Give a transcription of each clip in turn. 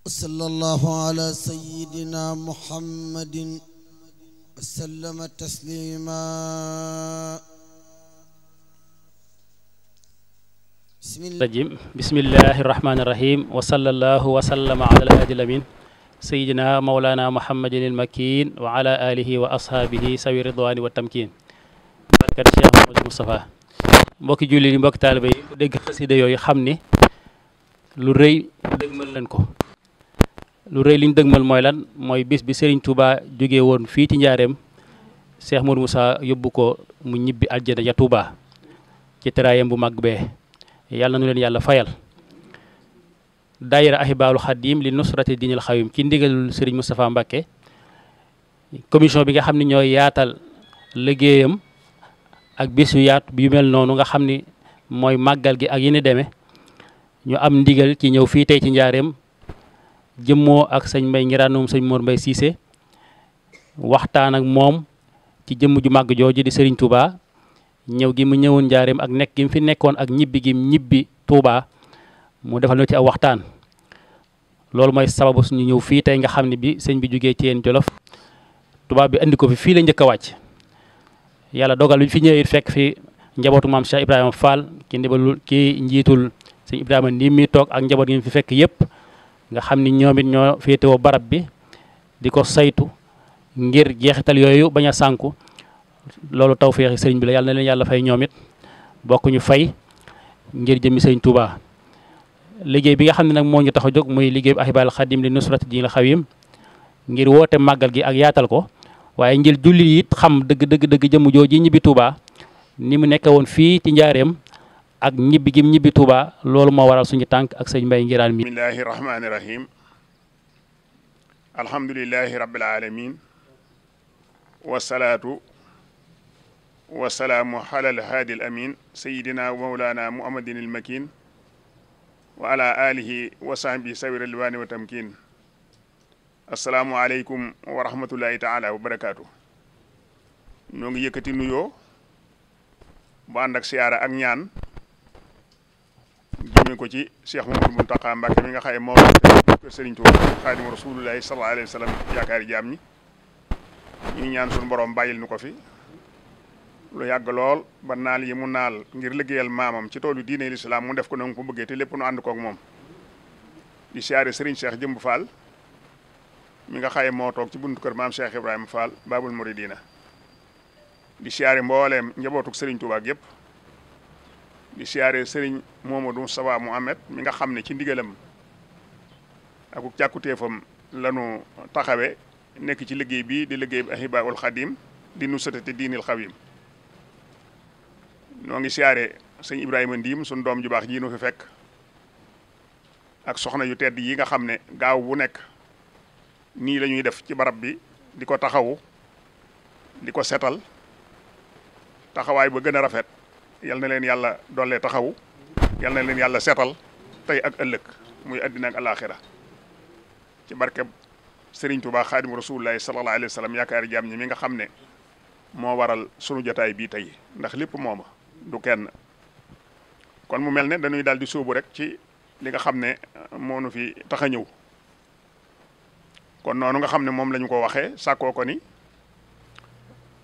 صلى الله على سيدنا محمد وسلم تسليما بسم الله الرحمن الرحيم وصلى الله وسلم على الهادي الأمين سيدنا مولانا محمد المكين وعلى آله وأصحابه سوي الرضوان والتمكين barkat Cheikh Mouhamadou Moustapha mbokki julli yi mbokki taalibe yi ku dégg xasida yooyu xam ni lu rëy dëgmal leen ko lu rëy liñ dëgmal mooy lan mooy bis bi Serigne Touba jóge woon fii ci njaareem Cheikh Modou Moussa yóbbu ko mu ñibbi aljana ya Touba ci teraayam bu mag bee yàlla na nu leen yàlla fayal daayira ahibaalu xadim li nusrati diinil xawim ci ndigalul Serigne Moustapha Mbacké commission bi nga xam ne ñooy yaatal liggéeyam ak bis yu yaatu yu mel noonu nga xam ni mooy màggal gi ak yi ni demee ñu am ndigal ci ñëw fii tey ci njaareem jëmmoo ak sëñ Mbay ngiraanum sëñ Mor Mbay Cissé waxtaan ak moom ci jëmm ju màgg jooju di Serigne Touba ñëw gi mu ñëwoon njaareem ak nekk gi mu fi nekkoon ak ñibbi gi ñibbi Touba mu defal ñu ci aw waxtaan loolu mooy sababu suñu ñëw fii tey nga xam ne bi sëñ bi jógee ci yéen Jolof Touba bi andi ko fi fii la njëkk a wàcc yàlla dogal bi fi ñëwee fekk fi njabootu maam Cheikh Ibrahima Fall ki ndibalul ki njiitul sëñ Ibrahima nii mi toog ak njaboot gi fi fekk yëpp nga xam ni ñoom it ñoo féetewoo barab bi di ko saytu ngir jeexital yooyu bañ a sànku loolu tawfeexi sëriñ bi la yàlla na leen yàlla fay ñoom it bokk ñu fay ngir jëmmi sëriñ Touba liggéey bi nga xam ne nag moo ñu tax a jóg muy liggéey bu Ahibahil Khadim li nusrati diinil xawim ngir woote màggal gi ak yaatal ko waaye ngir julli it xam dëgg jëmm jooji ñibbi Touba ni mu nekk woon fii ci njaareem ak ñibbi gi ñibbi Touba loolu moo waral suñu tànk ak sëñ Mbay ngiraan mi. bismillahi rahmaani rahim alhamdulillahi rabbil alamin wasalaatu wasalaamu ala alhaadi al amin sayidina wa mawlana muhammadin al makin wa ala alihi wa sahbihi sawi rilwani wa tamkin asalaamu aleykum wa rahmatullahi taala wa barakaatu ñoo ngi yëkkati nuyoo bu ànd ak siyaara ak ñaan jëme ko ci Cheikh Mouhamadou Mountakha Mbacké mi nga xaye moo kër Serigne Touba xaadimu rasulullahi sallallahu alayhi wa sallam yaakaari jaam ñi ñuy ñaan suñu borom bàyyil nu ko fi lu yàgg lool ba naal yi mu naal ngir liggéeyal maamam ci toolu diine l'islam mu def ko na nga ko bëggee te lépp nu ànd koog moom di siyaare Serigne Cheikh Jëmb Fall mi nga xaye moo toog ci buntu kër maam Cheikh Ibrahima Fall Babul Mouridina di siyaare mbooleem njabootuk Serigne Touba ak yëpp di siyaare Serigne Momadou Moustapha Mohamed mi nga xam ne ci ndigalam ak càkkutéefam lanu taxawe nekk ci liggéey bi di liggéey bi Ahibahil Khadim di nusrati diinil xawim noo ngi siyaare sëñ Ibrahima Ndiim suñ doom ju baax ji nu fi fekk ak soxna yu tedd yi nga xam ne gaaw bu nekk nii la ñuy def ci barab bi di ko taxawu di ko setal taxawaay ba gën a rafet yal na leen yàlla dollee taxawu yal na leen yàlla setal tey ak ëllëg muy àddina ak alaaxira ci barkeb Serigne Touba Xaadimu Rasuulullaahi sallallaahu alayhi wa sallam yaakaari jaam ñi mi nga xam ne moo waral sunu jotaay bii tey ndax lépp mooma du kenn kon mu mel ne dañuy daal di sóobu rek ci li nga xam ne moo nu fi tax a ñëw kon noonu nga xam ne moom la ñu ko waxee sàkkoo ko ni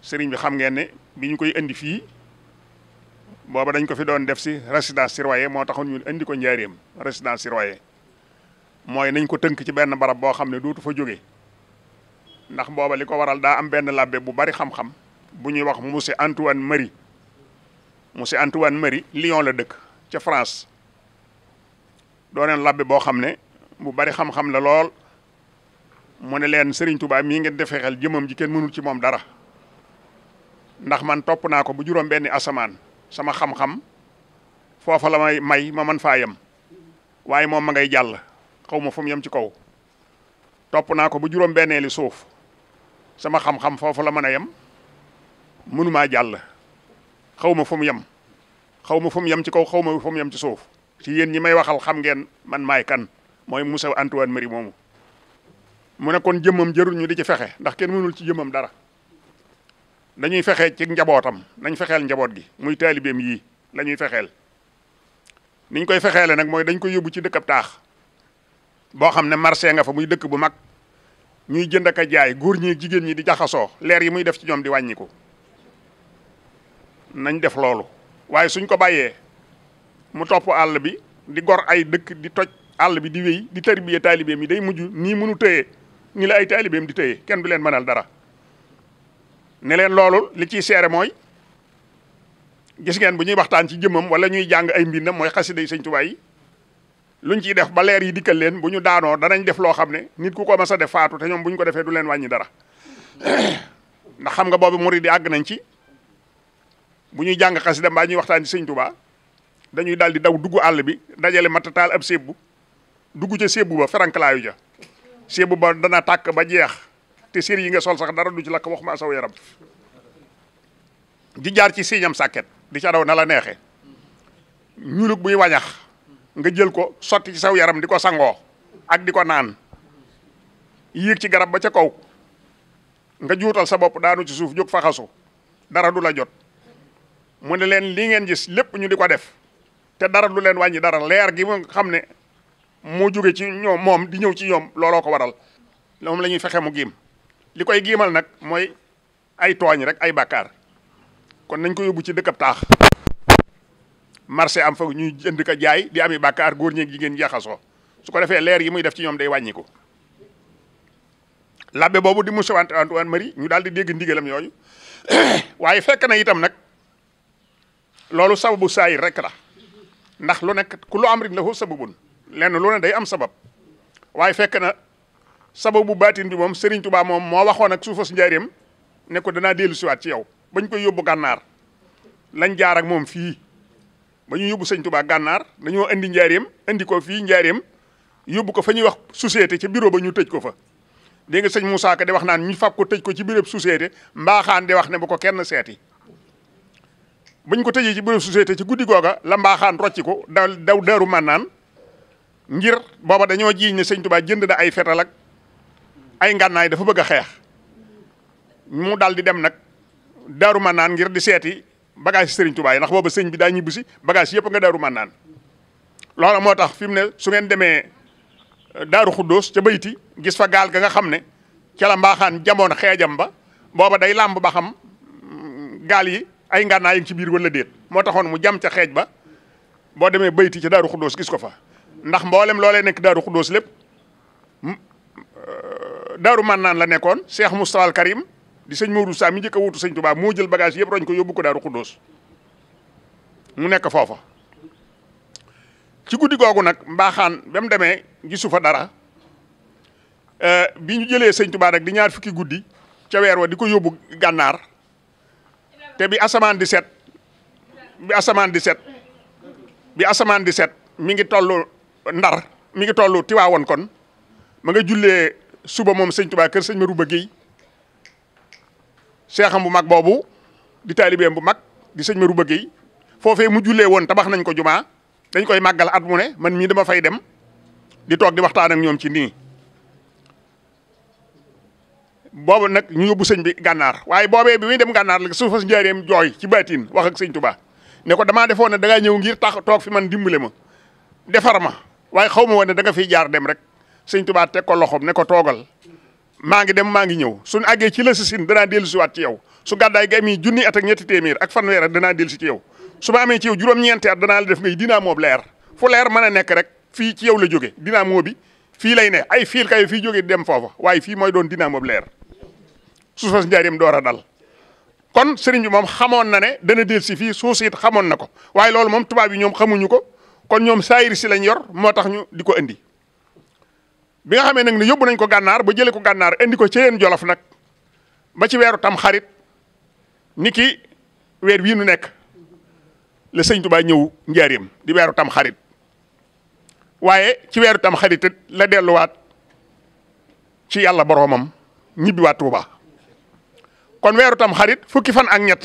sëriñ bi xam ngeen ne bi ñu koy indi fii booba dañ ko fi doon def si résidence surveillée moo taxoon ñu indi ko njaareem résidence surveillée mooy nañ ko tënk ci benn barab boo xam ne dootu fa jóge ndax booba li ko waral daa am benn labbe bu bari xam-xam bu ñuy wax monsieur Antoine Marie Lyon la dëkk ca France dooneen labbe boo xam ne bu bari xam-xam la lool mu ne leen Serigne Touba mii ngeen defee xel jëmam ji kenn mënul ci moom dara ndax man topp naa ko bu juróom benni asamaan sama xam-xam foofa la may ma man faa yem waaye moom ma ngay jàll xaw ma fu mu yem ci kaw topp naa ko bu juróom benneeli suuf sama xam-xam foofu la mën a yem mënumaa jàll xaw ma fu mu yem xaw ma fu mu yem ci kaw xaw ma fu mu yem ci suuf ci yéen ñi may waxal xam ngeen man maay kan mooy Moussa Antoine Marie moomu mu ne kon jëmmam jërul ñu di ci fexe ndax kenn mënul ci jëmmam dara dañuy fexe ci njabootam nañ fexeel njaboot gi muy taalibeem yii la ñuy fexeel niñ koy fexeele nag mooy dañ koy yóbbu ci dëkkab taax boo xam ne marché nga fa muy dëkk bu mag ñuy jënd ak a jaay góor ñi jigéen ñi di jaxasoo leer yi muy def ci ñoom di wàññiku nañ def loolu. waaye suñ ko bàyyee mu topp àll bi di gor ay dëkk di toj àll bi di wéy di tarbiya taalibeem yi day mujj nii mënu tëye ni la ay taalibeem di tëye kenn du leen mënal dara. ne leen loolu li ciy seere mooy gis ngeen bu ñuy waxtaan ci jëmmam wala ñuy jàng ay mbindam mooy xasida yi Sëñ Tuubaa yi luñ ciy def ba leer yi dikkal leen bu ñu daanoo danañ def loo xam ne nit ku ko mas a def faatu te ñoom bu ñu ko defee du leen wàññi dara ndax xam nga boobu murid yi àgg nañ ci bu ñuy jàng xasida mbaa ñuy waxtaan ci Sëñ Tuubaa dañuy daal di daw dugg àll bi dajale matataal ab sébbu dugg ca sébbu ba ferankalaayu ja sébbu ba dana tàkk ba jeex te sér yi nga sol sax dara du ci lakk waxuma saw yaram di jaar ci siiñam sàkket di ca daw na la neexe ñulug buy wañax nga jël ko sotti ci saw yaram di ko sangoo ak di ko naan yéeg ci garab ba ca kaw nga juutal sa bopp daanu ci suuf jóg faxasu dara du la jot mu ne leen li ngeen gis lépp ñu di ko def te dara du leen wàññi dara leer gi mu xam ne moo jóge ci ñoom moom di ñëw ci ñoom looloo ko waral moom la ñuy fexe mu giim li koy giimal nag mooy ay tooñ rek ay bàkkaar kon nañ ko yóbbu ci dëkkab taax marché am fa ñuy jënd ka jaay di ami bàkkaar góor ñeeg jigéen jaxasoo su ko defee leer yi muy def ci ñoom day wàññiku labbe boobu di monsieur Antoine Marie ñu daal di dégg ndigalam yooyu waaye fekk na itam nag loolu sababu saayir rek la ndax lu nekk ku lu amrin lahu sababun lenn lu ne day am sabab waaye fekk na sababu baatin bi moom Serigne Touba moom moo waxoon ak suufas njaareem ne ko danaa dellu siwaat ci yow bañ koy yóbbu gànnaar lañ jaar ak moom fii ba ñu yóbbu Sëñ Touba gànnaar dañoo indi njaareem indi ko fii njaareem yóbbu ko fa ñuy wax société ca bureau ba ñu tëj ko fa dégg nga sëñ Moussa Ka di wax naan ñu fab ko tëj ko ci bureau société mbaaxaan di wax ne bu ko kenn seeti buñ ko tëjee ci bureau société ci guddi googa la mbaaxaan rocci ko daw Daaru Mannaan ngir booba dañoo jiiñ ne Sëñ Touba jënd na ay fetal ak ay ngànnaay dafa bëgg a xeex mu dal di dem nag Daaru Mannaan ngir di seeti bagage Serigne Touba yi ndax booba sëñ bi daa ñibbi si bagage yëpp nga Daaru Mannaan loolu moo tax fi mu ne su ngeen demee Daaru Xuddoos ca bayti gis fa gaal ga nga xam ne ca la mbaaxaan jamoon xeejam ba booba day làmb ba xam gaal yi ay ngànnaay yi ci biir wala déet moo taxoon mu jam ca xeej ba boo demee bayti ca Daaru Xuddoos gis ko fa ndax mboolem loolee nekk Daaru Xuddoos lépp Daaru Mannaan la nekkoon Cheikh Moustapha al Karim di sëñ Mourou Sa mi njëkk a wutu Sëñ Touba moo jël bagage yëpp roñ ko yóbbu ko Daaru Xuddoos mu nekk foofa ci guddi googu nag mbaaxaan ba mu demee gisu fa dara bi ñu jëlee Sëñ Touba nag di ñaar fukki guddi ca weer wa di ko yóbbu gànnaar te bi asamaan di set mi ngi toll Ndar mi ngi toll Tiwaawoon kon ma nga jullee suba moom Sëñ Touba kër sëñ Marouba Guèye seexam bu mag boobu di taalibeem bu mag di sëñ Marouba Guèye foofee mu jullee woon tabax nañ ko jumaa dañ koy màggal at mu ne man mii dama fay dem di toog di waxtaan ak ñoom ci nii boobu nag ñu yóbbu sëñ bi gànnaar waaye boobee bi muy dem gànnaar la suufas njaareem jooy ci baatin wax ak Sëñ Touba ne ko damaa defoon ne da ngaa ñëw ngir tax toog fi man dimbale ma defar ma waaye xaw ma woon ne da nga fiy jaar dem rek Sëñ Touba teg ko loxoom ne ko toogal maa ngi dem maa ngi ñëw suñu àggee ci la sin danaa dellu siwaat ci yow su gàddaay gi amee junni at ak ñetti téeméer ak fanweer at danaa dellu si ci yow su ma amee ci yow juróom-ñeenti at danaa la def ngay dynamo leer fu leer mën a nekk rek fii ci yow la jóge dynamo bi fii lay ne ay fiil kay fii jóge dem foofa waaye fii mooy doon dynamo leer su fas njaareem door a dal kon sëriñ bi moom xamoon na ne dana dellu si fii suuf it xamoon na ko waaye loolu moom tubaab yi ñoom xamuñu ko kon ñoom saayir si lañ yor moo tax ñu di ko indi bi nga xamee nag ne yóbbu nañ ko gànnaar ba jëlee ko gànnaar indi ko ci yéen jolof nag ba ci weeru tam xarit ni ki weer wii nu nekk la Sëñ Touba ñëw njaareem di weeru tam xarit waaye ci weeru tam xarit it la delluwaat ci yàlla boroomam ñibbiwaat Tuuba kon weeru tam xarit fukki fan ak ñett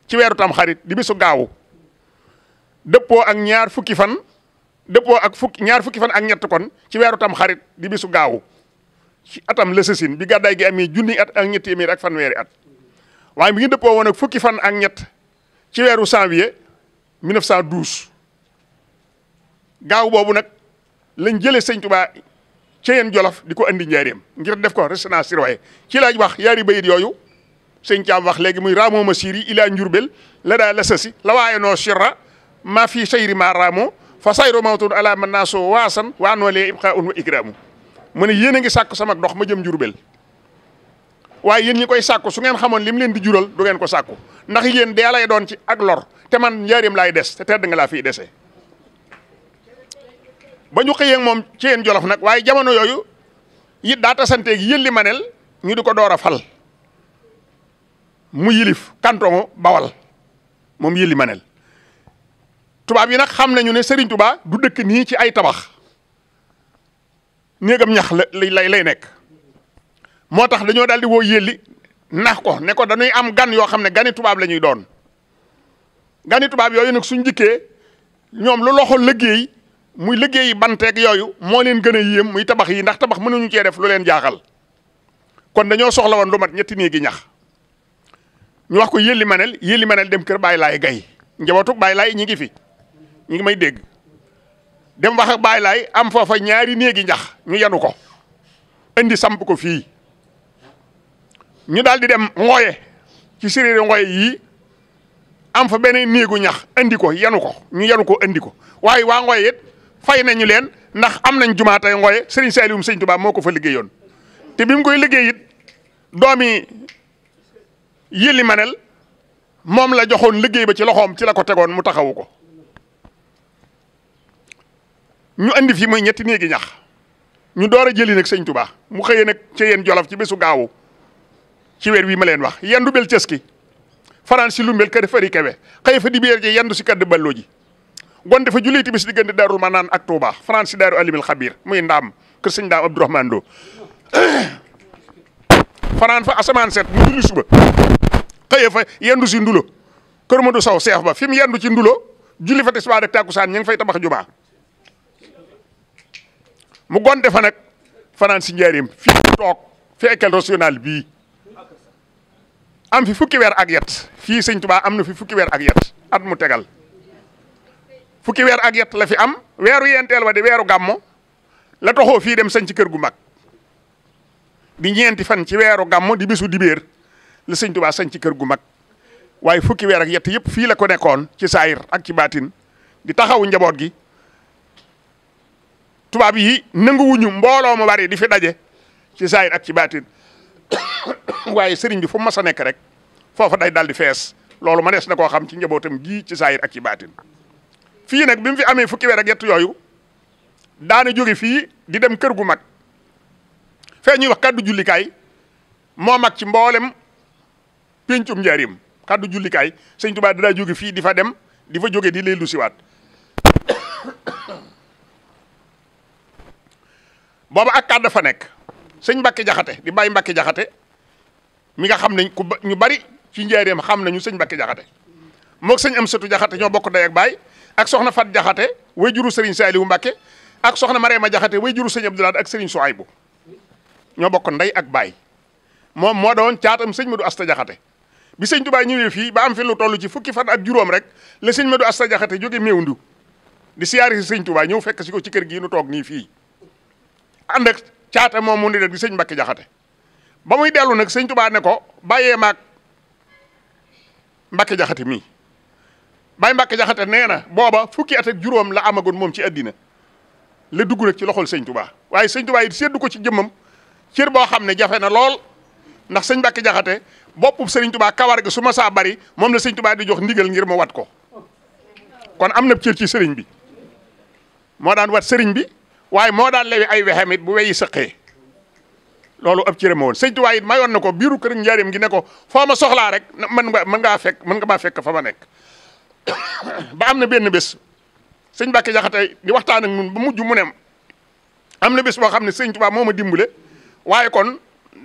ci weeru tam xarit di bisu gaawu dëppoo ak ñaar fukki fan ak ñett kon ci weeru tam xarit di bisu gaawu ci atam la sësin bi gàddaay gi amee junni at ak ñetti téeméer ak fanweeri at waaye mi ngi dëppoo woon ak fukki fan ak ñett ci weeru janvier 1912 gaaw boobu nag lañ jëlee Sëñ Touba Ceyeen Jolof di ko andi njaareem ngir def ko résidence surveillée ci laaj wax yaari bayit yooyu sëñ Caam wax léegi muy raamoo ma siiri ilaa njurbel la daa la sasi la waaye noo sirra maa fii sayri ma raamoo fa sayro mawtun ala man naa soo waasan waa noo lee ibqa un wa ikraamu mu ne yéen a ngi sàkku sama dox ma jëm njurbel waaye yéen ñi koy sàkku su ngeen xamoon lim leen di jural du ngeen ko sàkku ndax yéen dee lay doon ci ak lor te man njaareem laay des te tedd nga laa fiy desee ba ñu xëyee moom Ceyeen Jolof nag waaye jamono yooyu it daa tasanteeg yëlli manel ñu di ko door a fal mu yilif canton Bawal moom yëlli manel tubaab yi nag xam nañu ne Serigne Touba du dëkk nii ci ay tabax néegam ñax lay nekk moo tax dañoo daal di woo yëlli nax ko ne ko dañuy am gan yoo xam ne gani tubaab la ñuy doon gani tubaab yooyu nag suñ jikkee ñoom lu loxo liggéey muy liggéeyi banteeg yooyu moo leen gën a yéem muy tabax yi ndax tabax mënuñu cee def lu leen jaaxal kon dañoo soxla woon lu mat ñetti néegi ñax ñu wax ko yëlli manel dem kër Baay Laay Gay njabootu Baay Laay ñi ngi fi ñi ngi may dégg dem wax ak Baay Laay am foofa ñaari néegi ñax ñu yanu ko indi samp ko fii ñu daal di dem ngooye ci séréeri ngooye yii am fa beneen néegu ñax andi ko yanu ko ñu yanu ko andi ko waaye waa ngooye it fay nañu leen ndax am nañ jumaa tey ngooye Serigne Saliou Sëñ Touba moo ko fa liggéeyoon te bi mu koy liggéey it doomi yëlli manel moom la joxoon liggéey ba ci loxoom ci la ko tegoon mu taxawu ko ñu andi fi muy ñetti néegi ñax ñu door a jëli nag Sëñ Touba mu xëyee nag Ceyeen Jolof ci bésu gaawu ci weer wi ma leen wax yendu bel cëski fanaan si lumbel kër fari kewe xëy fa di biir ji yendu si kadd balloo ji gonte fa julli timis diggante Daarul Manaan ak Touba fanaan si Daaru Alimil Xabir muy ndaam kër sëñ Ndaam Abdourahmane Lo fanaan fa asamaan set mu julli suba xëy fa yendu si ndulo kër Modou Sow seex ba fi mu yendu ci ndulo julli fa tisbaar ak takkusaan ñu ngi fay tabax jumaa mu gonte fa nag fanaan si njaareem fii toog fi école nationale bii am fi fukki weer ak yet fii Sëñ Touba am na fi fukki weer ak yet at mu tegal fukki weer ak yet la fi am weeru yenteel wa di weeru gàmmo la toxoo fii dem sañ ci kër gu mag di ñeenti fan ci weeru gàmmo di bisu dibéer la Sëñ Touba sañ ci kër gu mag waaye fukki weer ak yet yëpp fii la ko nekkoon ci saayir ak ci baatin di taxawu njaboot gi tubaab yi nanguwuñu mbooloo mu bari di fi daje ci saayir ak ci baatin waaye sëriñ bi fu mu mas a nekk rek foofa day dal di fees loolu mënees na koo xam ci njabootam gii ci saayir ak ci baatin fii nag bi mu fi amee fukki weer ak yett yooyu daana jóge fii di dem kër gu mag fee ñuy wax kaddu jullikaay moo mag ci mboolem péncum njaarim kaddu jullikaay Sëñ Touba daa jóge fii di fa dem di fa jóge di leelu siwaat booba ak kàddu fa nekk sëñ Mbacke Jaxate di bàyyi Mbacke Jaxate mi nga xam ne ñu bari ci njaareem xam nañu sëñ Mbacke Jaxate moog sëñ Amsatu Jaxate ñoo bokk day ak baay ak soxna Fat Jaxate way juru Serigne Saliou Mbacke ak soxna Marema Jaxate way juru sëñ Abdoulaye ak Serigne Souaïbou ñoo bokk ndey ak baay moom moo doon caatam sëñ Modou Asta Jaxate bi sëñ Touba ñëwee fii ba am fi lu toll ci fukki fan ak juróom rek la sëñ Modou Asta Jaxate jóge Mewndu di siyaari si sëñ Touba ñëw fekk si ko ci kër gii nu toog nii fii ànd ak caata moom mu ni rek di sëñ Mbacke Jaxate ba muy dellu nag sëñ Touba ne ko bàyyee maag Mbacke Jaxate mii Baye Mbacke Jaxate nee na booba fukki at ak juróom la amagoon moom ci àddina la dugg nag ci loxol sëñ Touba waaye sëñ Touba it seddu ko ci jëmmam cër boo xam ne jafe na lool ndax sëñ Mbacke Jaxate boppub sëriñ Touba kawar gi su ma saa bari moom la sëñ Touba di jox ndigal ngir mu wat ko kon am na cër ci sëriñ bi moo daan wat sëriñ bi waaye moo daan lewi ay wexem it bu weyi sëqee loolu ab cëram woon sëñ Touba it mayoon na ko biiru kër njaarim gi ne ko foo ma soxlaa rek mën nga maa fekk fa ma nekk ba am na benn bés sëñ Mbacke Jaxate di waxtaan ak ñun ba mujj mu ne am na bés boo xam ne sëñ Touba moo ma dimbale waaye kon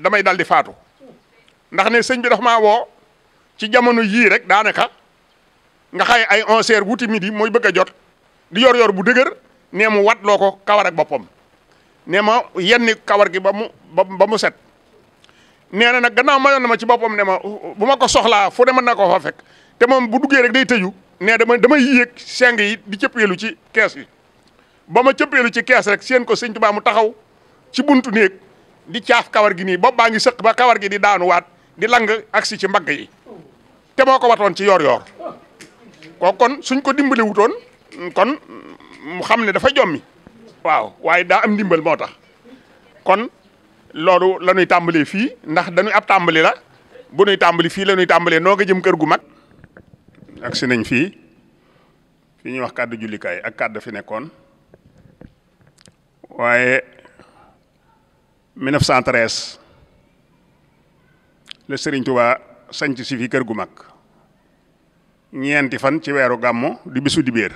damay dal di faatu ndax ne sëñ bi dafa maa woo ci jamono yii rek daanaka nga xay ay 11h wuti midi mooy bëgg a jot di yor bu dëgër nee mu wat loo ko kawar ak boppam nee ma yenni kawar gi ba mu set nee na nag gannaaw mayoon na ma ci boppam ne ma bu ma ko soxlaa fu ne mën na ko fa fekk te moom bu duggee rek day tëju nee damay yéeg seng yi di cëppeelu ci kees yi ba ma cëppeelu ci kees rek seen ko sëñ Touba mu taxaw ci buntu néeg di caaf kawar gi nii bopp baa ngi sëq ba kawar gi di daanuwaat di lang agsi ci mbagg yi te moo ko watoon ci yor-yor kooku kon suñ ko dimbali wutoon kon mu xam ne dafa jommi waaw waaye daa am ndimbal moo tax kon loolu la ñuy tàmbalee fii ndax dañuy ab tàmbali la bu ñuy tàmbali fii la ñuy tàmbalee noo nga jëm kër gu mag. agsi nañ fii ñuy wax kàddu jullikaay ak kàddu fi nekkoon waaye 1913 la Serigne Touba sanc si fi kër gu mag ñeenti fan ci weeru gàmmo di bisu dibéer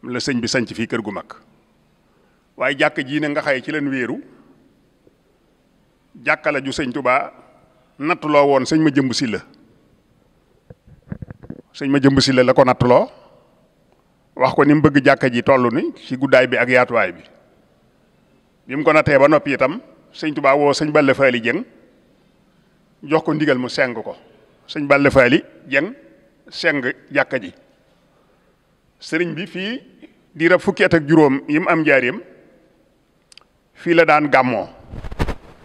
la sëñ bi sanc fii kër gu mag waaye jàkk ji ne nga xaye ci leen wéeru jàkka la ju sëñ Touba nattuloo woon sëñ ma jëmb silla la ko nattuloo wax ko ni mu bëgg jàkka ji toll ni ci guddaay bi ak yaatuwaay bi bi mu ko nattee ba noppi itam sëñ Touba woo sëñ Balla Faali Jeng jox ko ndigal mu seng ko sëñ Balla Faali Jeng seng jàkka ji sëriñ bi fii di rab fukki at ak juróom yi mu am njaareem fii la daan gàmmoo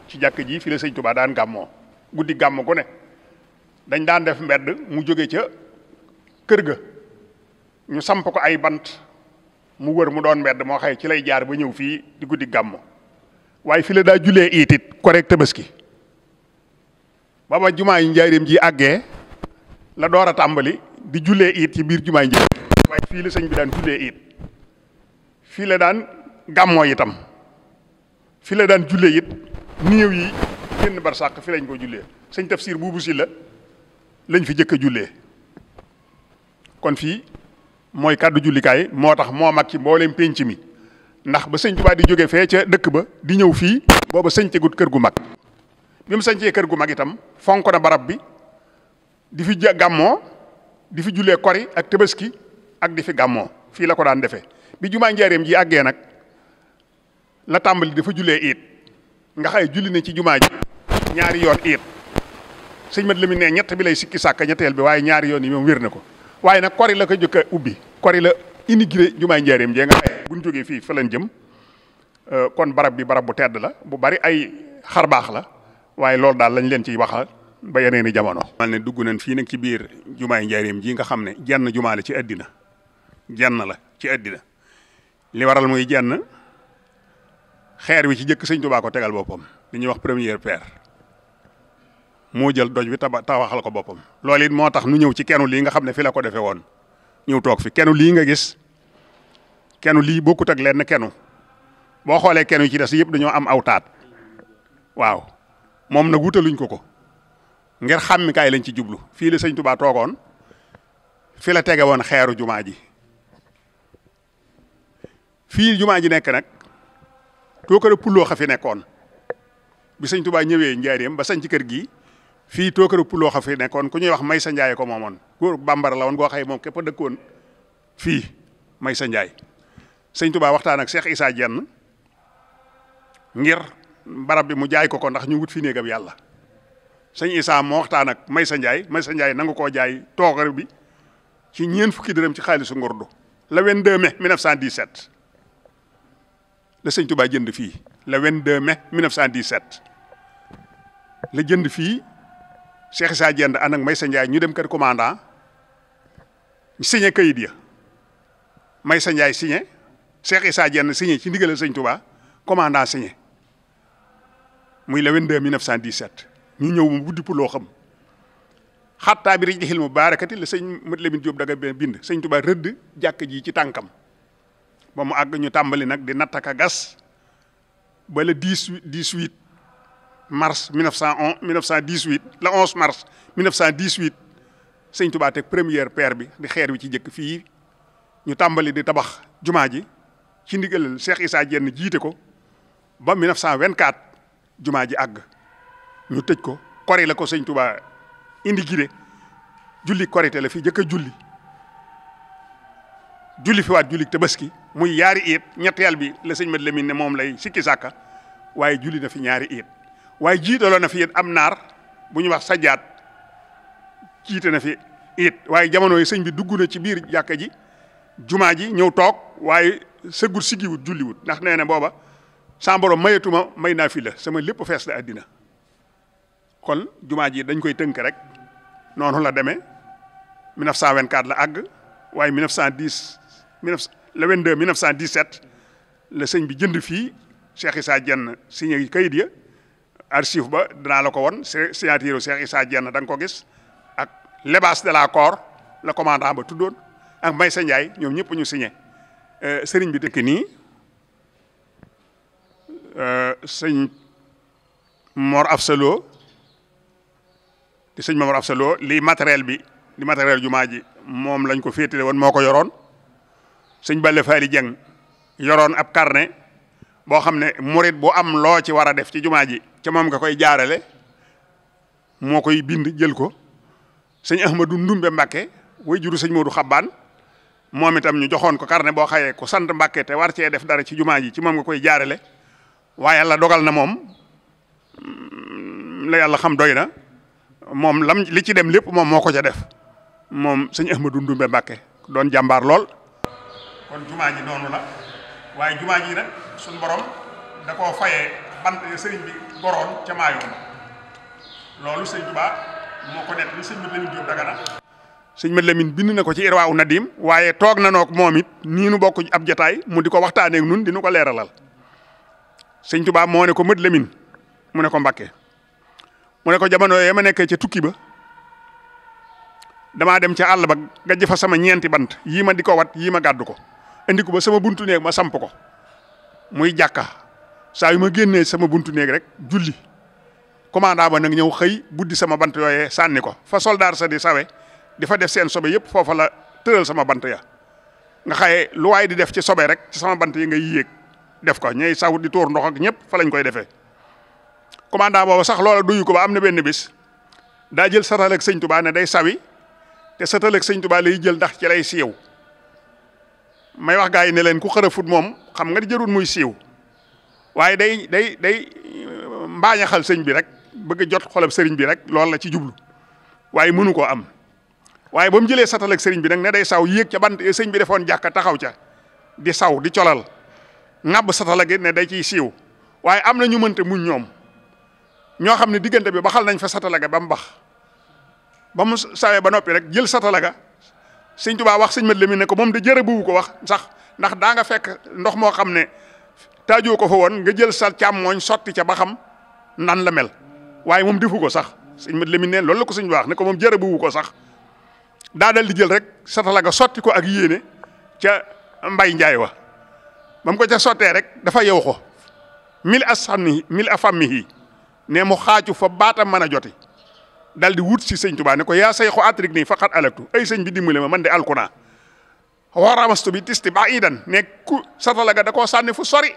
ci jàkka ji fii la sëñ Touba daan gàmmoo guddi gàmm gu ne dañ daan def mbedd mu jóge ca kër ga ñu samp ko ay bant mu wër mu doon mbedd moo xëy ci lay jaar ba ñëw fii di guddi gàmm waaye fi la daa julee itit korek tabaski ba ba jumaa yi njaareem ji àggee la door a tàmbali di julee it ci biir jumaa yi njaareem waaye fii la sëñ bi daan julee it fii la daan gàmmoo itam fii la daan julee it néew yi génn barsàq fi lañ ko julee sëñ Tafsir buubu si la lañ fi jëkk a julee kon fii mooy kàddu jullikaay moo tax moo mag ci mbooleem pénc mi ndax ba sëñ Tuubaa di jóge fee ca dëkk ba di ñëw fii booba sëñtegut kër gu mag bi mu sañcee kër gu mag itam fonk na barab bi di fi gàmmoo di fi jullee kori ak tabaski ak di fi gàmmoo fii la ko daan defee bi jumaa njaareem ji àggee nag la tàmbali dafa jullee iit nga xay julli ne ci jumaa ji ñaari yoon iit sëñ mat la mi ne ñett bi lay sikki sàkk ñetteel bi waaye ñaari yoon yi moom wér na ko waaye nag kori la ko jëkk a ubbi kori la inauguré jumaay njaareem jee nga xay buñ jógee fii fa lañ jëm kon barab bi barab bu tedd la bu bari ay xarbaax la waaye loolu daal lañ leen ciy waxal ba yeneen i jamono. mal ne dugg nañ fii nag ci biir jumaay njaareem ji nga xam ne jenn jumaa la ci àddina jenn la ci àddina li waral muy jenn xeer wi ci jëkk sëñ Tuubaa ko tegal boppam li ñuy wax première pierre moo jël doj wi tabaxal ko boppam loolu it moo tax nu ñëw ci kenu lii nga xam ne fi la ko defee woon ñëw toog fi kenu lii nga gis kenu lii bokkut ak lenn kenu boo xoolee kenu yi ci des yëpp dañoo am aw taat waaw moom nag wutaluñ ko ngir xàmmikaay lañ ci jublu fii la sëñ Tuubaa toogoon fi la tege woon xeeru jumaa ji fii jumaa ji nekk nag tookara pulloo xa fi nekkoon bi sëñ Tuubaa ñëwee njaareem ba sañ ci kër gi fii tookara pulloo xa fi nekkoon ku ñuy wax Maysa Njaay ko moomoon góor bambara la woon goo xëy moom képp a dëkkoon fii Maysa Njaay sëñ Tuubaa waxtaan ak Cheikh Issa Diène ngir barab bi mu jaay ko ndax ñu wut fi néegam yàlla sëñ Issa moo waxtaan ak Maysa Njaay nangu koo jaay tookara bi ci ñeent fukki dërëm ci xaalisu ngurdu le 22 mai 1917 la sëñ Touba jënd fii le 22 mai 1917 la jënd fii Cheikh Issa Diène ànd ak Maysa Ndiaye ñu dem kër commandant ñu signé kayit ya Maysa Ndiaye signé Cheikh Issa Diène signé ci ndigalal sëñ Touba commandant signé muy le 22 1917 ñu ñëw mu buddi pour loo xam xattaa bi rijlihil mubaarakati la sëñ Mat Lamin Jóob daga bind sëñ Touba rëdd jàkk ji ci tànkam ba mu àgg ñu tàmbali nag di nattaka gas ba le 18 mars 1918 le 11 mars 1918 sëñ Touba teg première pierre bi di xeer wi ci jëkk fii ñu tàmbali di tabax jumaa ji ci ndigalal Cheikh Issa Diène jiite ko ba 1924 jumaa ji àgg ñu tëj ko kori la ko sëñ Touba inauguré julli korité la fi jëkk a julli fi waat julli tabaski muy yaari iit ñetteel bi la sëñ Mat Lamin ne moom lay sikki sàkka waaye julli na fi ñaari iit waaye jiitaloo na fi it am naar bu ñuy wax sajjaat jiite na fi iit waaye jamono yi sëñ bi dugg na ci biir jàkka ji jumaa ji ñëw toog waaye sëggul siggiwut julliwut ndax nee na booba sa borom mayatuma may naa fi la sama lépp fees la àddina kon jumaa ji dañ koy tënk rek noonu la demee 1924 la àgg waaye 1917 la sëñ bi jënd fii Cheikh Issa Diène signé kayit ya archive ba dinaa la ko won signature Cheikh Issa Diène da nga ko gis ak Lebas de la Corps la commandant ba tuddoon ak Maysa Ndiaye ñoom ñëpp ñu signé sëriñ bi dëkk nii sëñ Mor Afsalo di sëñ Mor Afsalo lii matériel bi di matériel jumaa ji moom lañ ko féetale woon moo ko yoroon sëñ Balla Faali Jeng yoroon ab carnet boo xam ne murit bu am loo ci war a def ci jumaa ji ca moom nga koy jaarale moo koy bind jël ko sëñ Ahmadou Ndumbe Mbàkke way juru sëñ Moodu Xabbaan moom itam ñu joxoon ko carnet boo xayee ku sant Mbàkke te war cee def dara ci jumaa ji ci moom nga koy jaarale waaye yàlla dogal na moom la yàlla xam doy na moom lam li ci dem lépp moom moo ko ca def moom sëñ Ahmadou Ndumbe Mbàkke doon jàmbaar lool. kon jumaa ji noonu la waaye jumaa ji nag suñ borom da koo fayee bant sëriñ bi goroon ca maayoon loolu sëñ Tuubaa moo ko net li sëñ Mat Lamin Jóob Dagana sëñ Mat Lamin bind na ko ci Irwaaw Nadim waaye toog na noog moom it nii nu bokk ab jotaay mu di ko waxtaanee ak nun di nu ko leeralal sëñ Tuubaa moo ne ko Mat Lamin mu ne ko Mbàkke mu ne ko jamono yee ma nekkee ca tukki ba damaa dem ca àll ba gajj fa sama ñeenti bant yii ma di ko wat yii ma gàddu ko indi ko ba sama buntu néeg ma samp ko muy jàkka saa yu ma génnee sama buntu néeg rek julli commandant ba nag ñëw xëy buddi sama bant yooyee sànni ko fa soldaar sa di sawe di fa def seen sobe yëpp foofa la tëral sama bant ya nga xaye lu waay di def ci sobe rek ci sama bant yi nga yéeg def ko ñey saw di tuur ndox ak ñëpp fa lañ koy defee commandant boobu sax loola duyu ko ba am na benn bis daa jël satal ak sëñ Tuubaa ne day sawi te satal ak sëñ Tuubaa lay jël ndax ci lay siiw may wax gaa yi ne leen ku xërëfut moom xam nga di jërul muy siiw waaye day mbaañaxal sëñ bi rek bëgg a jot xolab sëriñ bi rek loolu la ci jublu waaye mënu koo am waaye ba mu jëlee satal ak sëriñ bi nag ne day saw yéeg ca bant sëñ bi defoon jàkka taxaw ca di saw di colal ŋàbb satala gi ne day ciy siiw waaye am na ñu mënte muñ ñoom ñoo xam ne diggante bi baxal nañ fa satala ga ba mu bax ba mu sawee ba noppi rek jël satala ga sëñ Tuubaa wax sëñ Mat Lamin ne ko moom de jërë bu ko wax sax ndax daa nga fekk ndox moo xam ne taajoo ko fa woon nga jël sa càmmooñ sotti ca ba xam nan la mel waaye moom defu ko sax sëñ Mat Lamin ne loolu la ko sëñ wax ne ko moom jërë bu ko sax daa dal di jël rek satala ga sotti ko ak yéene ca mbay njaay wa ba mu ko ca sottee rek dafa yow ko mil a fammihi ne mu xaaju fa baatam mën a joti dal di wut si sëñ Tuubaa ne ko yaa say xo atrik nii faqat alaktu ay sëñ bi dimbale ma man de alkuna waramastu bi tisti ba idan ne ku satala ga da koo sànni fu sori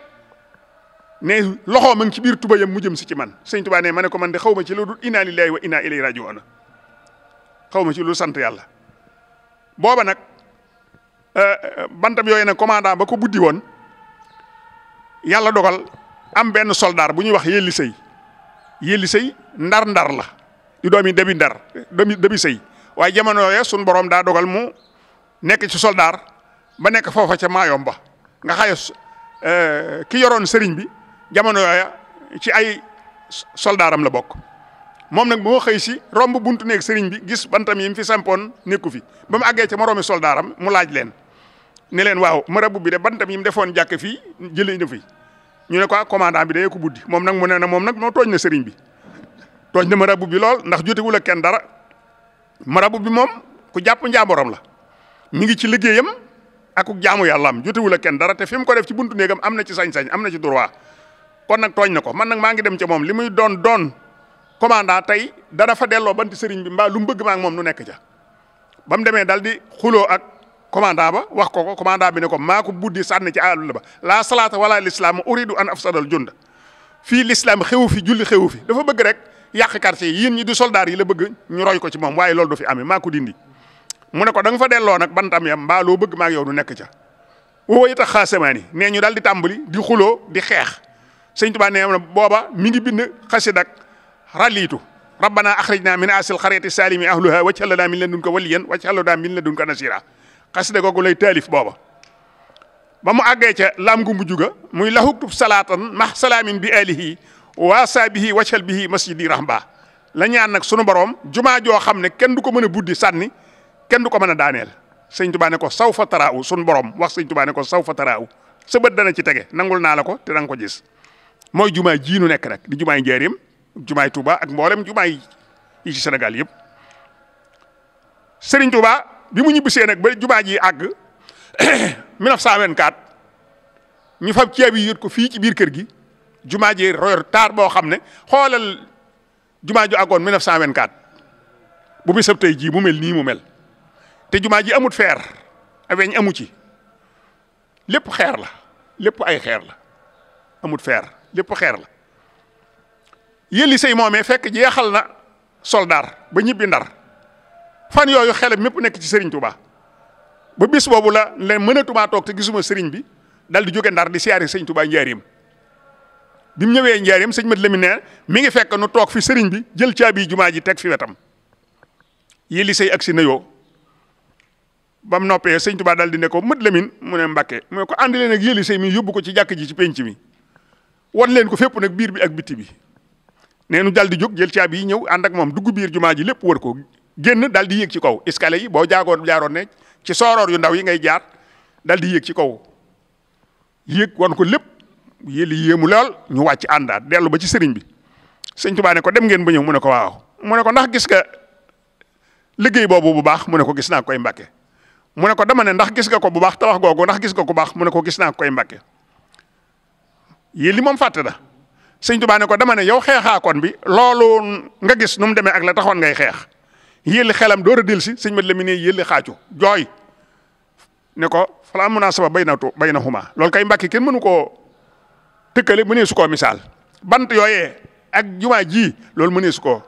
ne loxoo ma ngi ci biir tubayam mu jëm si ci man sëñ Tuubaa ne ma ne ko man de xaw ma ci lu dul inna lillahi wa inna ilayhi raji'un xaw ma ci lu sant yàlla booba nag bantam yooyu nag commandant ba ko buddi woon yàlla dogal am benn soldat bu ñuy wax yelli sëy ndar la di doomi debi ndar debi sëy waaye jamono yooyu suñ borom daa dogal mu nekk ci soldat ba nekk foofa ca Maayomba nga xaye ki yoroon sëriñ bi jamono yooya ci ay soldaaram la bokk moom nag moo xëy si romb buntu néeg sëriñ bi gis bantam yi mu fi sampoon nekku fi ba mu àggee ca moroomi soldaaram mu laaj leen ne leen waaw marabu bi de bantam yi mu defoon jàkk fii jëlee na fi ñu ne ko commandant bi day ko buddi moom nag mu ne moom nag moo tooñ na sëriñ bi tooñ na marabu bi lool ndax jotewul ak kenn dara marabu bi moom ku jàpp njaaboram la mi ngi ci liggéeyam ak jaamu yàlla am jotewul ak kenn dara te fi mu ko def ci buntu néegam am na ci sañ-sañ am na ci droit kon nag tooñ na ko man nag maa ngi dem ca moom li muy doon commandant tey dana fa delloo banti sëriñ bi mbaa lu mu bëgg maa ak moom nu nekk ca ba mu demee dal di xuloo ak commandant ba wax ko commandant bi ne ko maa ko buddi sànni ci àll ba la salaata wala l'islam uridu an afsadal junda fii l'islam xewu fi julli xewu fi dafa bëgg rek yàq quartier yi yéen ñi di soldaar yi la bëgg ñu roy ko ci moom waaye loolu du fi amee maa ko dindi mu ne ko da nga fa delloo nag bantam yam mbaa loo bëgg maa ak yow nu nekk ca woo it a xaasamaani nee ñu daal di tàmbali di xuloo di xeex sëñ Tuubaa nee na booba mi ngi bind xasid ak raliitu rabbana axrijna min asil xaryati salimi ahluha waj'al lana min ladunka waliyan waj'al lana min ladunka nasira xasida googu lay taalif booba ba mu àggee ca laam gu mujj ga muy lahuktub salaatan max salaamin bi alihi waasa bihi waccal bihi masjidi rahba la ñaan nag sunu borom jumaa joo xam ne kenn du ko mën a buddi sànni kenn du ko mën a daaneel sëñ Tuubaa ne ko saw fa taraaw sunu borom wax sëñ Tuubaa ne ko saw fa taraaw sa bët dana ci tege nangul naa la ko te danga ko gis mooy jumaa jii nu nekk nag di jumaay Njaaréem jumaay Touba ak mboolem jumaay yi ci Sénégal yëpp Serigne Touba bi mu ñibbisee nag ba jumaa ji àgg 1924 ñu fab ceeb yi yët ko fii ci biir kër gi jumaa ji royor taar boo xam ne xoolal jumaa ju àggoon 1924 bu bisab tey jii mu mel nii mu mel te jumaa ji amut feer weñ amu ci lépp xeer la lépp ay xeer la amut feer lépp xeer la yëlli sëy moomee fekk jeexal na soldaar ba ñibbi Ndar fan yooyu xelam mépp nekk ci Serigne Touba ba bis boobu la leen mënatumaa toog te gisuma Serigne bi dal di jóge Ndar di siyaari Sëñ Touba Njaaréem bi mu ñëwee Njaaréem sëñ Mat Lamin ne mi ngi fekk nu toog fi Serigne bi jël caabi jumaa ji teg fi wetam yëlli sëy agsi na yoo ba mu noppee Sëñ Touba dal di ne ko Mat Lamin mu ne Mbàkke mu ne ko àndi leen ak yëlli sëy mi yóbbu ko ci jàkk ji ci penc mi wan leen ko fépp nag biir bi ak bitti bi nee nu dal di jóg jël caabi yi ñëw ànd ak moom dugg biir jumaa ji lépp wër ko génn dal di yéeg ci kaw escalier yi boo jaaroon ne ci sooroor yu ndaw yi ngay jaar dal di yéeg ci kaw yéeg wan ko lépp yéeli yéemu lool ñu wàcc àndaat dellu ba ci sëriñ bi Sëñ Tuubaa ne ko dem ngeen ba ñëw mu ne ko waaw mu ne ko ndax gis nga liggéey boobu bu baax mu ne ko gis naa koy Mbàkke mu ne ko dama ne ndax gis nga ko bu baax tabax googu ndax gis nga ko baax mu ne ko gis naa koy Mbàkke yéeli moom fàtte na Sëñ Tuubaa ne ko dama ne yow xeexaakoon bi loolu nga gis nu mu demee ak la taxoon ngay xeex yéeli xelam door a dellu si sëñ Mat Lamin ne yéeli xaacu jooy ne ko fala munaasaba baynahuma loolu kay Mbàkke kenn mënu koo tëkkale mënee su koo misaal bant yooyee ak jumaa ji loolu mënee su koo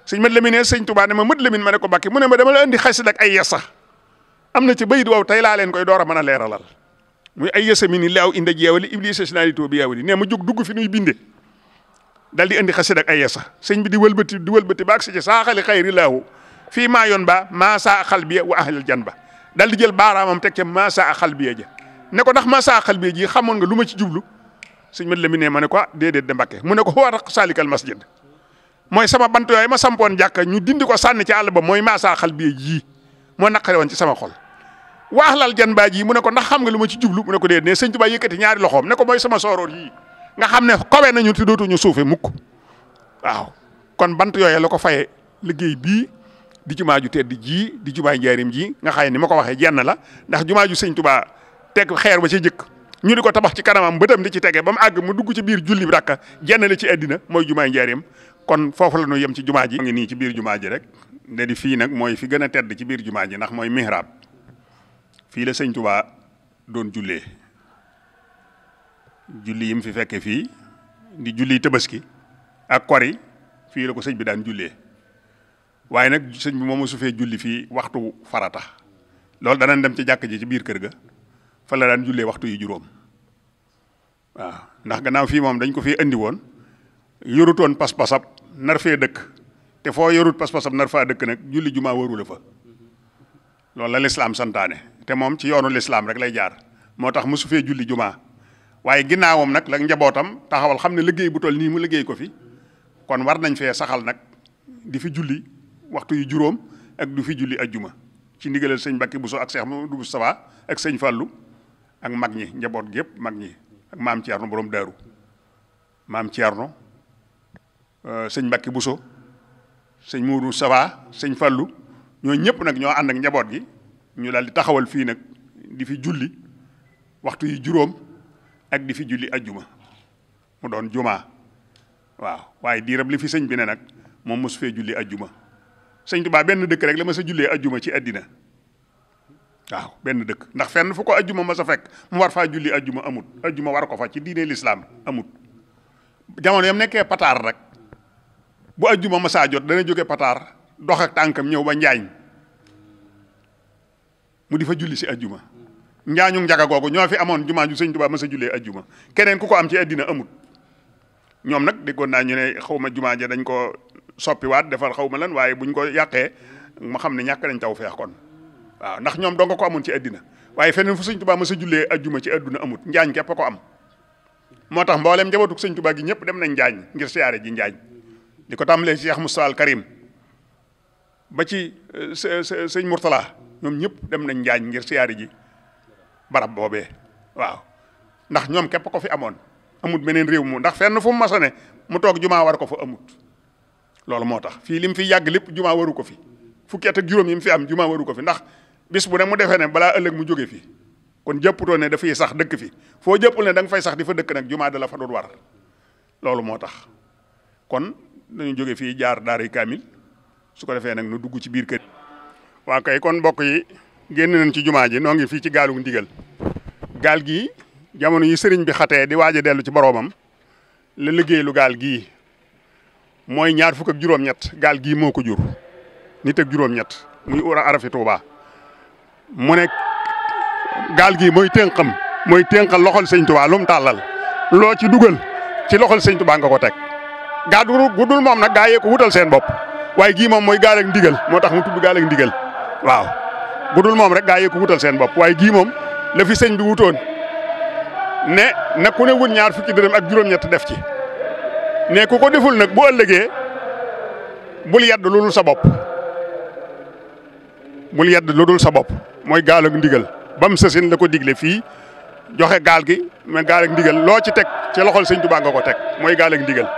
sëñ Mat Lamin ne Sëñ Tuubaa ne ma Mat Lamin ma ne ko Mbàkke mu ne ma dama la indi xasida ak ay yesa am na ci bayit woowu tey laa leen koy door a mën a leeralal muy ay yesa mi ni laaw inda jeewali iblisa sinaalito bi yaawali ne ma jóg dugg fi nuy binde dal di indi xasida ak ay yesa sëñ bi di wëlbati ba ak si ci saaxali xayri laahu fii maa yoon ba maa saa xalbiya wa ahlal jan ba dal di jël baaraamam teg ca maa saa xalbiya ja ne ko ndax maa saa xalbiya ji xamoon nga lu ma ci jublu sëñ Mat Lamin ne ma ne ko déedéet de Mbàkke mu ne ko huwa salikal masjid mooy sama bant yooyu ma sampoon jàkka ñu dindi ko sànni ci àll ba mooy maa saa xalbiya ji moo naqare woon ci sama xol wa ahlal jan ba ji mu ne ko ndax xam nga lu ma ci jublu mu ne ko déedéet ne sëñ Tuubaa yëkkati ñaari loxoom ne ko mooy sama sooroor yii nga xam ne kawe nañu te dootuñu suufe mukk waaw kon bant yooyu la ko faye liggéey bii di jumaa ju tedd ji di jumaay Njaaréem ji nga xaye ni ma ko waxee jenn la ndax jumaa ju Sëñ Tuubaa teg xeer ba ca jëkk ñu di ko tabax ci kanamam bëtam di ci tege ba mu àgg mu dugg ci biir julli bi rakka jenn la ci àddina mooy jumaay Njaaréem kon foofu la ñu yem ci jumaa ji ngi nii ci biir jumaa ji rek ne di fii nag mooy fi gën a tedd ci biir jumaa ji ndax mooy mihrab fii la Sëñ Tuubaa doon jullee julli yi mu fi fekke fii di julli Tabaski ak kori fii la ko sëñ bi daan jullee waaye nag sëñ bi moom su fee julli fii waxtu farata loolu danañ dem ci jàkk ji ci biir kër ga fa la daan jullee waxtu yu juróom waaw ndax gannaaw fii moom dañ ko fee andi woon yorutoon pas-pasab nar fee dëkk te foo yorut pas-pasab nar faa dëkk nag julli jumaa waru la fa loolu la lislaam santaane te moom ci yoonu lislaam rek lay jaar moo tax mosu fee julli jumaa waaye ginnaawam nag la njabootam taxawal xam ne liggéey bu toll nii mu liggéey ko fi kon war nañ fee saxal nag di fi julli waxtu yu juróom ak du fi julli ajjuma ci ndigalal sëñ Mbàkke Buso ak Seex Mamadu Mustafaa ak sëñ Fallu ak mag ñi njaboot gépp mag ñi ak maam Thierno borom daaru maam Thierno sëñ Mbàkke Buso sëñ Moodu Mustafaa sëñ Fallu ñoo ñëpp nag ñoo ànd ak njaboot gi ñu daal di taxawal fii nag di fi julli waxtu yu juróom ak di fi julli ajjuma mu doon jumaa waaw waaye diirab li fi sëñ bi ne nag moom mosu fee julli ajjuma sëñ Tuubaa benn dëkk rek la ma sa jullee ajjuma ci àddina waaw benn dëkk ndax fenn fu ko ajjuma ma sa fekk mu war faa julli ajjuma amut ajjuma war ko fa ci diine lislaam amut jamono yam nekkee pataar rek bu ajjuma ma saa jot dana jóge pataar dox ak tànkam ñëw ba njaañ mu di fa julli si ajjuma njaañu njaga googu ñoo fi amoon jumaa ju sëñ Tuubaa ma sa jullee ajjuma keneen ku ko am ci àddina amut ñoom nag déggoon naa ñu ne xaw ma jumaa ja dañ ko soppiwaat defar xaw ma lan waaye buñ ko yàqee ma xam ne ñàkk nañ taw feex kon waaw ndax ñoom dong ko amoon ci àddina waaye feneen fu sëñ Tuubaa ma sa jullee ajjuma ci àdduna amut njaañ képp ko am moo tax mboolem njabootu sëñ Tuubaa gi ñëpp dem nañ njaañ ngir siyaare ji njaañ di ko tàmbalee ci Cheikh Moustapha al Karim ba ci sëñ Mourtala ñoom ñëpp dem nañ njaañ ngir siyaare ji barab boobee waaw ndax ñoom képp ko fi amoon amut beneen réew mu ndax fenn fu mu masa ne mu toog jumaa war ko fa amut loolu moo tax fii li mu fi yàgg lépp jumaa waru ko fi fukki at ak juróom yi mu fi am jumaa waru ko fi ndax bis bu ne mu defee ne balaa ëllëg mu jóge fi kon jëpputoo ne dafay sax dëkk fi foo jëppul ne da nga fay sax di fa dëkk nag jumaa da la fa doon war loolu moo tax kon dañu jóge fii jaar daaray kaamil su ko defee nag nu dugg ci biir kër waa kay kon mbokk yi génn nañ ci jumaa ji noo ngi fii ci gaalu ndigal gaal gii jamono yi sëriñ bi xatee di waaj a dellu ci boroomam la liggéeylu gaal gii mooy 20 ak juróom-ñett gaal gii moo ko jur nit ak juróom-ñett muy ura arafi Tuuba mu ne gaal gii mooy ténqal loxol sëñ Tuuba lu mu tàllal loo ci dugal ci loxol sëñ Tuuba nga ko teg gaal gu dul moom nag gaa yee ko wutal seen bopp waaye gii moom mooy gaal ak ndigal moo tax mu tudd gaal ak ndigal waaw gu dul moom rek gaa yee ko wutal seen bopp waaye gii moom la fi sëñ bi wutoon ne ku ne wut 20 dërëm ak juróom-ñett def ci ne ku ko deful nag bu ëllëgee bul yedd lu dul sa bopp mooy gaal ak ndigal bam sësin la ko digle fii joxe gaal gi mais gaal ak ndigal loo ci teg ci loxol sëñ Tuubaa nga ko teg mooy gaal ak ndigal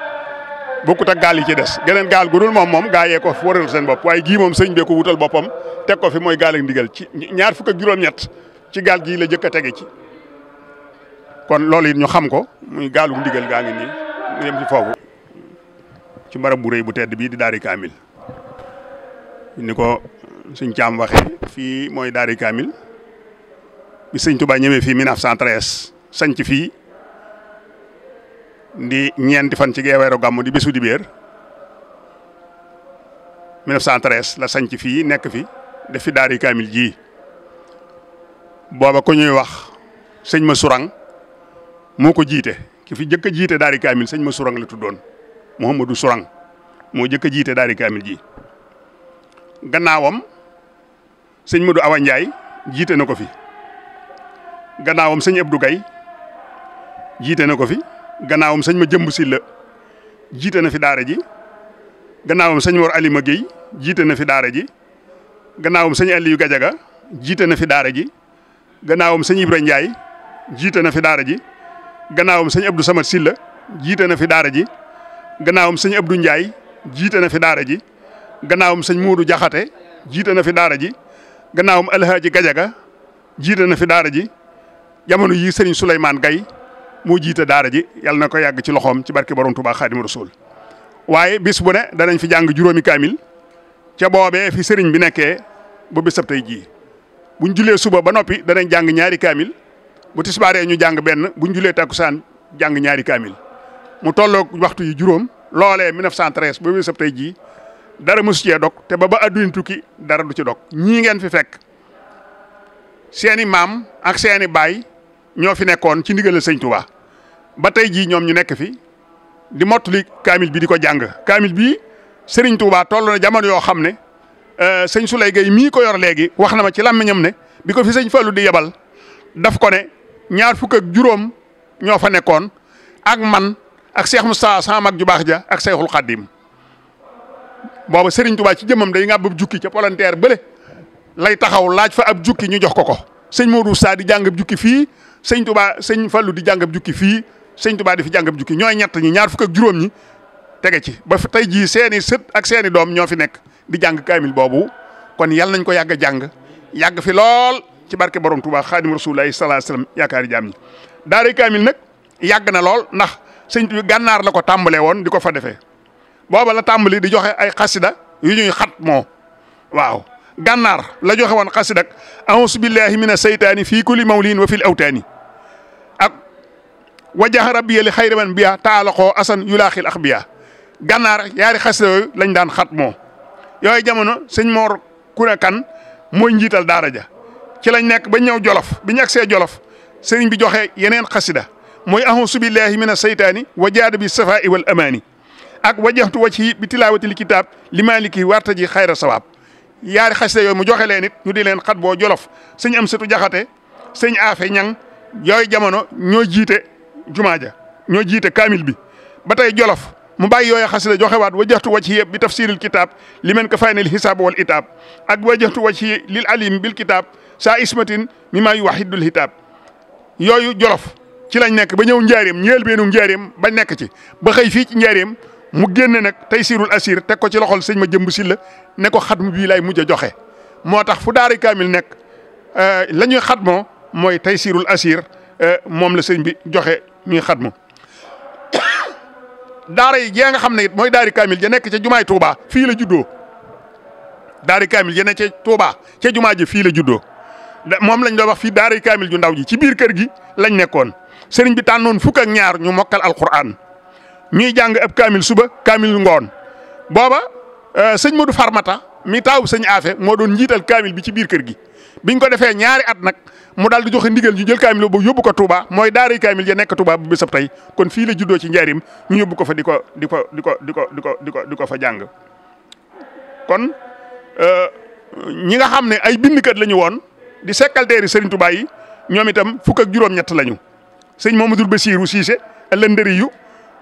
bokkut ak gaal yi ci des geneen gaal gu dul moom gaa yee ko waral seen bopp waaye gii moom sëñ bee ko wutal boppam teg ko fi mooy gaal ak ndigal ci 20 ak juróom-ñett ci gaal gii la jëkk a tege ci kon loolu it ñu xam ko muy gaalu ndigal gaa ngi nii mu yem ci foofu ci barab bu rëy bu tedd bii di daari kaamil ni ko suñ caam waxee fii mooy daari kaamil bi sëñ Tuubaa ñëwee fii 1913 sanc fii di ñeenti fan ci weeru gàmmu di bésu dibéer 1913 la sanc fii nekk fi def fi daari kaamil ji booba ko ñuy wax sëñ ma surang moo ko jiite ki fi jëkk a jiite daari kaamil sëñ ma surang la tuddoon Mouhamadou Surang moo jëkk a jiite daari kaamil ji gannaawam sëñ Modou Awa Ndiaye jiite na ko fi gannaawam sëñ Abdou Gaye jiite na ko fi gannaawam sëñ ma jëmb Silla jiite na fi daara ji gannaawam sëñ Mor Alima Guèye jiite na fi daara ji gannaawam sëñ Aliou Gadiaga jiite na fi daara ji gannaawam sëñ Ibra Ndiaye jiite na fi daara ji gannaawam sëñ Abdou Samad Silla jiite na fi daara ji gannaawam sëñ Abdou Ndiaye jiite na fi daara ji gannaawam sëñ Modou Jaxate jiite na fi daara ji gannaawam Alhaaji Gadiaga jiite na fi daara ji jamono yi sëriñ Souleymane Gaye moo jiite daara ji yàlla na ko yàgg ci loxoom ci barke borom Touba Xaadimu Rasuul waaye bis bu ne danañ fi jàng juróomi kaamil ca boobee fi sëriñ bi nekkee ba bésab tey jii buñ julee suba ba noppi danañ jàng 2 kaamil bu tisbaaree ñu jàng benn buñ julee takkusaan jàng 2 kaamil mu tolloog waxtu yi juróom loolee 1913 ba bésab tey jii dara mosu cee dog te ba adduna tukki dara du ci dog ñii ngeen fi fekk seeni maam ak seeni baay ñoo fi nekkoon ci ndigalal sëñ Touba ba tey jii ñoom ñu nekk fi di mottali kaamil bi di ko jàng kaamil bi Serigne Touba toll na jamono yoo xam ne sëñ Souley Gueye mii ko yor léegi wax na ma ci làmmiñam ne bi ko fi sëñ Fallou di yebal daf ko ne 20 ak juróom ñoo fa nekkoon ak man ak Cheikh Moustapha sama mag ju baax ja ak Cheikhul Khadim booba Serigne Touba ci jëmmam day ngàbb ab jukki ca volontaire bële lay taxaw laaj fa ab jukki ñu jox ko sëñ Modou Sa di jàng ab jukki fii sëñ Touba sëñ Fallou di jàng ab jukki fii sëñ Touba di fi jàng ab jukki ñooy ñett ñi 20 ak juróom ñi tege ci ba tey jii seeni sët ak seeni doom ñoo fi nekk di jàng kaamil boobu kon yàlla nañ ko yàgg a jàng yàgg fi lool ci barke borom Touba Xaadimu Rasuulillaahi sallallaahu alayhi wa sallam yaakaari jaam ñi daara kaamil nag yàgg na lool ndax sëñ bi gànnaar la ko tàmbalee woon di ko fa defee booba la tàmbali di joxe ay xasida yu ñuy xat moo waaw gànnaar la joxe woon xasida ak a'uuzu billaahi mina seytaani fii kulli mawlin wa fil awtaani ak wajaha rabbiya li xayri man biya taalaqoo asan yulaaxil axbiya gànnaar yaari xasida yooyu lañ daan xat moo yooyu jamono sëñ Mor Kuna Kan mooy njiital daara ja ci lañ nekk ba ñëw Jolof bi ñu agsee Jolof sëriñ bi joxe yeneen xasida mooy a'uuzu billaahi mina seytaani wa jaada bi safaa'i wal amaani ak wajjahtu wajhi bi tilaawatil kitaab li maaliki wartaji xayra sawaab yaari xasida yooyu mu joxe leen it ñu di leen xat boo Jolof sëñ Amsatu Jaxate sëñ Afe Ñang yooyu jamono ñoo jiite jumaa ja ñoo jiite kaamil bi ba tey Jolof mu bàyyi yooyu xasida joxewaat wajjahtu wajhi bi tafsiril kitab li men ka faynil hisaab wal itab ak wajjahtu wajhi lil alim bil kitab saa ismatin mimma yuwahidul hitab yooyu Jolof ci lañ nekk ba ñëw njaareem ñeel beenu njaareem ba nekk ci ba xëy fii ci njaareem mu génne nag Taysirul Asir teg ko ci loxol sëñ ma jëmb si la ne ko xatmu bii lay mujj a joxe moo tax fu daari kaamil nekk la ñuy xatmoo mooy Taysirul Asir moom la sëñ bi joxe ñuy xatmu daara yi jee nga xam ne it mooy daari kaamil ja nekk ca jumaay Touba fii la juddoo daari kaamil ja nekk ca Touba ca jumaa ji fii la juddoo moom lañ doon wax fii daari kaamil ju ndaw ji ci biir kër gi lañ nekkoon sëriñ bi tànnoon fukk ak ñaar ñu mokkal alquran ñuy jàng ab kaamil suba kaamil ngoon booba sëñ Modou Farmata mi taawu sëñ Afe moo doon njiital kaamil bi ci biir kër gi biñ ko defee ñaari at nag mu daal di joxe ndigal ñu jël kaamil boobu yóbbu ko Touba mooy daari kaamil ja nekk Touba bu bésab tey kon fii la juddoo ci njaarim ñu yóbbu ko fa di ko fa jàng kon ñi nga xam ne ay bindkat la ñu woon di secrétaire Serigne Touba yi ñoom itam fukk ak juróom-ñett lañu sëñ Mamadou Bassirou Cissé lëndëri yu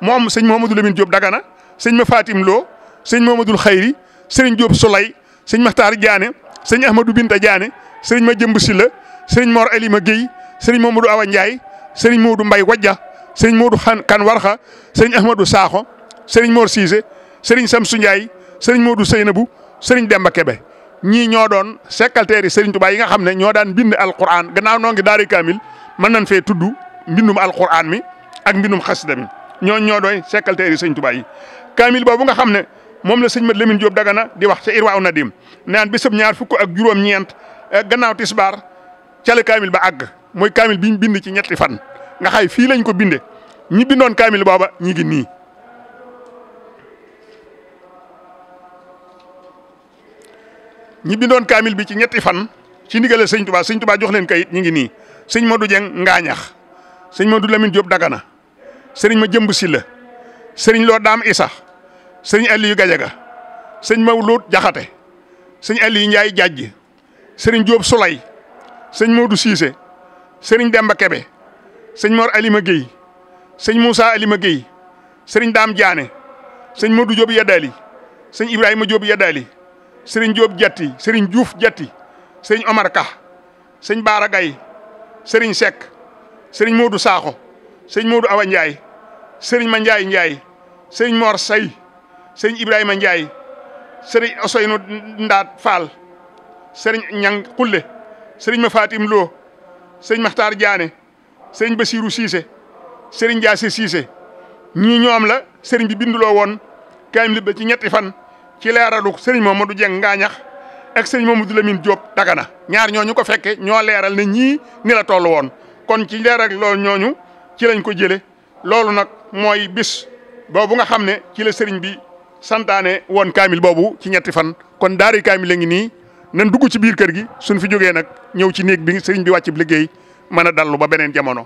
moom sëñ Mamadou Lamine Diop Dagana sëñ ma Fatim Lo sëñ Mamadou Khayri sëriñ Diop Soulay sëñ Makhtar Diané sëñ Ahmadou Binta Diané sëriñ ma jëmb Silla sëriñ Mor Alima Guèye sëriñ Mamadou Awa Ndiaye sëriñ Modou Mbaye Wadja sëriñ Modou Kan Warxa sëriñ Ahmadou Sakho sëriñ Mor Cissé sëriñ Samsou Ndiaye sëriñ Modou Seynabou sëriñ Demba Kebe ñii ñoo doon secrétaire yi Serigne Touba yi nga xam ne ñoo daan bind alquran gannaaw noo ngi daari kaamil mën nañ fee tudd mbindum alquran mi ak mbindum xasida mi ñoo doon secrétaire yi Serigne Touba yi. kaamil boobu nga xam ne moom la sëñ Mat Lamine Diop Dagana di wax ca Irwaaw Nadim naan bésab ñaar fukk ak juróom-ñeent gannaaw tisbaar ca la kaamil ba àgg mooy kaamil bi ñu bind ci ñetti fan nga xay fii lañ ko binde ñi bindoon kaamil booba ñi ngi nii. ñi bindoon kaamil bi ci ñetti fan ci ndigal sëñ Touba jox leen kayit ñi ngi nii sëñ Modou Dieng Ngaañax sëñ Modou Lamine Diop Dagana sëriñ ma jëmb Silla sëriñ Lo Daam Isa sëriñ Aliou Gadiaga sëñ Mawlud Jaxate sëñ Aliou Ndiaye Jajj sëriñ Diop Soulay sëñ Modou Cissé sëriñ Demba Kebe sëñ Mor Alima Guèye sëñ Moussa Alima Guèye sëriñ Daam Diané sëñ Modou Diop Yadali sëñ Ibrahima Diop Yadali sëriñ Diop Jatti sëriñ Diouf Jatti sëriñ Omar Ka sëñ Baara Gaye sëriñ Seck sëriñ Modou Sakho sëriñ Modou Awa Ndiaye sëriñ Ma Ndiaye sëriñ Mor Say sëriñ Ibrahima Ndiaye sëriñ Ousseynou Ndaat Fall sëriñ Ñang Xulle sëriñ Ma Fatim Lo sëriñ Makhtar Diané sëriñ Bassirou Cissé sëriñ Diassé Cissé ñii ñoom la sëriñ bi binduloo woon kaamil ba ci ñetti fan ci leeralu sëriñ Mamadou Dieng Ngaañax ak sëriñ Mamadou Lamine Diop Dagana ñaar ñooñu ko fekke ñoo leeral ne ñii ni la toll woon kon ci leeral loolu ñooñu ci lañ ko jële loolu nag mooy bis boobu nga xam ne ci la sëriñ bi santaane woon kaamil boobu ci ñetti fan kon daari kaamil la ngi nii nan dugg ci biir kër gi suñ fi jógee nag ñëw ci néeg bi sëriñ bi wàcc bi liggéey mën a dallu ba beneen jamono